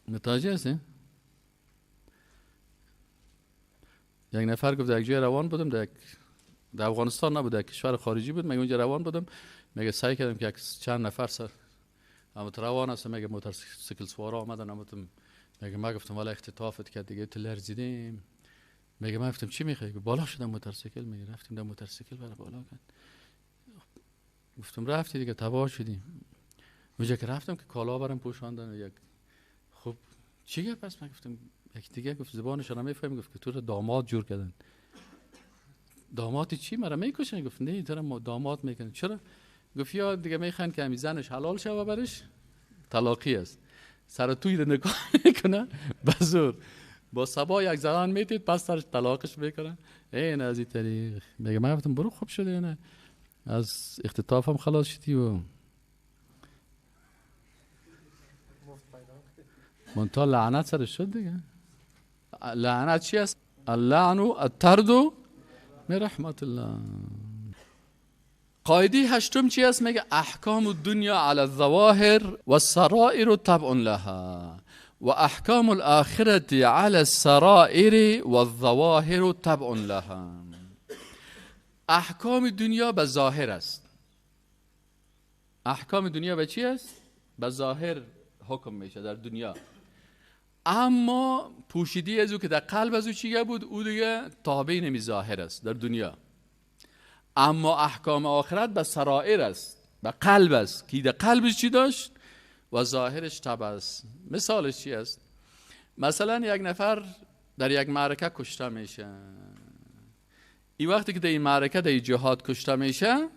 Speaker 1: متوجه هستی؟ یک نفر گفت یک جای روان بودم، در افغانستان نبود، در کشور خارجی بود، میگه اونجا روان بودم، میگه سعی کردم که چند نفر سر اما روان هستم، میگه موتورسیکل سوارا آمدن، اما میگه ما گفتم والا اختطافت کرد دیگه، تو لرزیدیم. میگه من گفتم چی میخوای؟ بالا شدم موتورسیکل، میگه رفتیم در موتورسیکل برای بالا کرد. گفتم رفتی دیگه تباه شدیم. اونجا که رفتم که کالا برم پوشاندن یک خب چی گفت؟ پس من گفتم یک دیگه گفت زبانش رو نمیفهمم، گفت که تو رو داماد جور کردن. داماد چی؟ مرا میکشن؟ گفت نه تو رو داماد میکنن. چرا؟ گفت یا دیگه میخوان که زنش حلال شوه برش طلاقی است، سر توی رو نکاح میکنه بزور با سبا یک زنان میتید پس سرش طلاقش میکنه. این از این طریق میگه من گفتم برو خوب شده، نه از اختطاف هم خلاص شدی و منتها لعنت سرش شد دیگه. لعنت چی است؟ اللعن الطرد من رحمت الله. قاعده هشتم چی است؟ میگه احکام الدنیا علی الظواهر والسرائر تبع لها و احکام الاخرة علی السرائر والظواهر تبع لها. احکام دنیا به ظاهر است. احکام دنیا به چی است؟ به ظاهر حکم میشه در دنیا، اما پوشیدی از او که در قلب از او چیه بود، او دیگه تابع نمی ظاهر است در دنیا. اما احکام آخرت به سرائر است، به قلب است که در قلبش چی داشت و ظاهرش تبع است. مثالش چی است؟ مثلا یک نفر در یک معرکه کشته میشه. این وقتی که در این معرکه در این جهاد کشته میشه،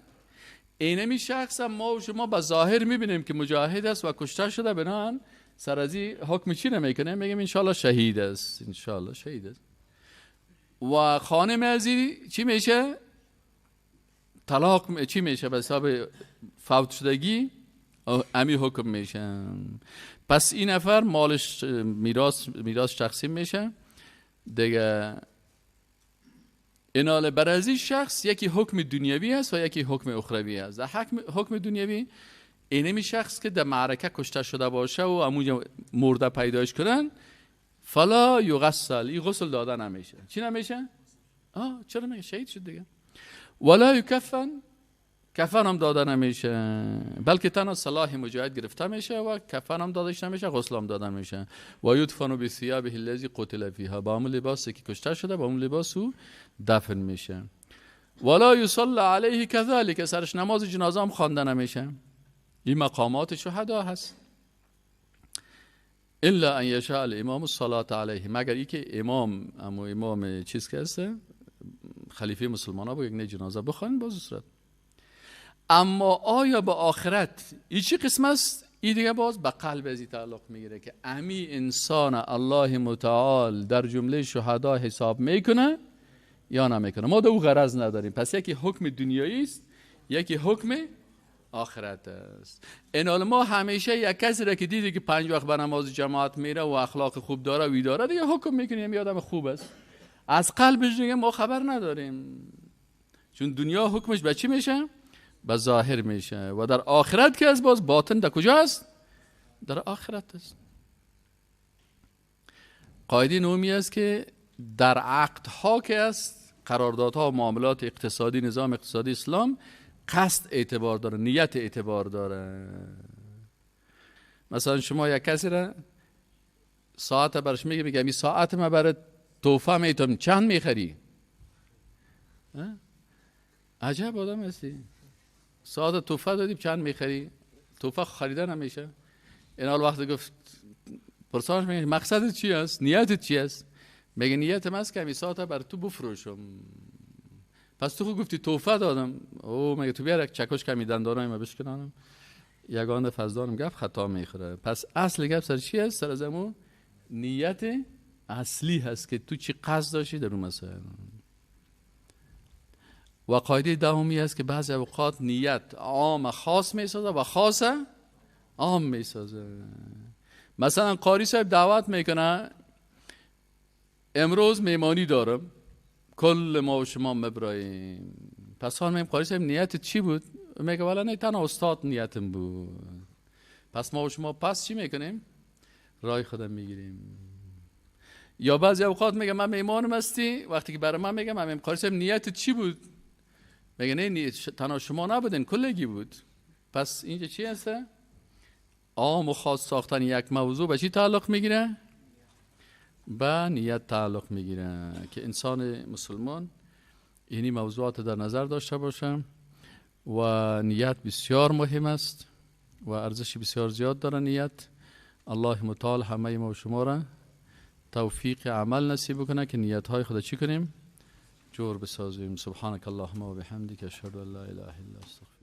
Speaker 1: اینمی شخص ما و شما به ظاهر میبینیم که مجاهد است و کشته شده، بنابراین سر از این حکم چی نمیکنه؟ میگیم انشالله شهید است، انشالله شهید است. و خانم از این چی میشه؟ طلاق چی میشه؟ به حساب فوت شدگی امی حکم میشه. پس این نفر مالش میراث تقسیم میشه دیگه. اینال بر از این شخص یکی حکم دنیوی است و یکی حکم اخروی است. در حکم دنیوی اینمی شخص که در معرکه کشته شده باشه و امونجا مرده پیدایش کنن، فلا یغسل، این غسل داده نمیشه. چی نمیشه؟ چرا میگه شهید شد دیگه. ولا یکفن، کفن هم داده نمیشه، بلکه تنها سلاح مجاهد گرفته میشه و کفن هم دادش نمیشه، غسل هم داده نمیشه. و یدفن بثيابه الذي قتل فيها، با اون لباسی که کشته شده با اون لباس او دفن میشه. ولا یصلى علیه كذلك، سرش نماز جنازه هم خوانده نمیشه. این مقامات شهدا هست. الا ان یشاء الامام الصلاه علیه، مگر اینکه امام، اما امام چیز که هست خلیفه مسلمان ها، با یک جنازه بخوان باز صورت. اما آیا به آخرت این چی قسم است؟ این دیگه باز به قلب ازی تعلق میگیره که امی انسان الله متعال در جمله شهدا حساب میکنه یا نمیکنه. ما در او غرض نداریم. پس یکی حکم دنیایی است، یکی حکم آخرت است. این ما همیشه یک کسی را که دیدی که 5 وقت به نماز جماعت میره و اخلاق خوب داره و داره، دیگه حکم میکنیم یه آدم خوب است. از قلبش دیگه ما خبر نداریم، چون دنیا حکمش به چی میشه؟ به ظاهر میشه. و در آخرت که از باز باطن در کجا است؟ در آخرت است. قاعده نومی است که در عقدها که است، قراردادها و معاملات اقتصادی، نظام اقتصادی اسلام، قصد اعتبار داره، نیت اعتبار داره. مثلا شما یک کسی را ساعت برش میگه، میگه این ساعت ما برات توفه میتم، چند میخری؟ عجب آدم هستی، ساعت توفه دادیم چند میخری؟ توفه خریدن نمیشه. این حال وقت گفت پرسانش میگه مقصد چی است؟ نیتت چی است؟ میگه نیت من است که این ساعت بر تو بفروشم. پس تو خود گفتی توفه دادم. او میگه تو بیار یک چکش کمی دندانای ما بشکنانم، یگانه فزدانم گپ خطا میخوره. پس اصل گپ سر چی است؟ سر از امو نیت اصلی هست که تو چی قصد داشتی در اون مسائل. و قاعده دهمی است که بعضی اوقات نیت عام خاص میسازه و خاص عام میسازه. مثلا قاری صاحب دعوت میکنه امروز میمانی دارم، کل ما و شما مبراییم. پس حال میگم قاری صاحب نیت چی بود؟ میگه والا نه تنها استاد نیتم بود. پس ما و شما پس چی میکنیم؟ رای خودم میگیریم. یا بعضی اوقات میگه من میمانم هستی، وقتی که برای من میگه من قاری صاحب نیت چی بود؟ میگه نه تنها شما نبودین، کلگی بود. پس اینجا چی هسته؟ عام و خاص ساختن یک موضوع به چی تعلق میگیره؟ به نیت تعلق میگیره که انسان مسلمان اینی موضوعات در نظر داشته باشه و نیت بسیار مهم است و ارزش بسیار زیاد داره نیت. الله متعال همه ما و شما را توفیق عمل نصیب کنه که نیت های خود چی کنیم؟ جور بسازیم. سبحانك اللهم و بحمدک اشهد ان لا اله الا انت.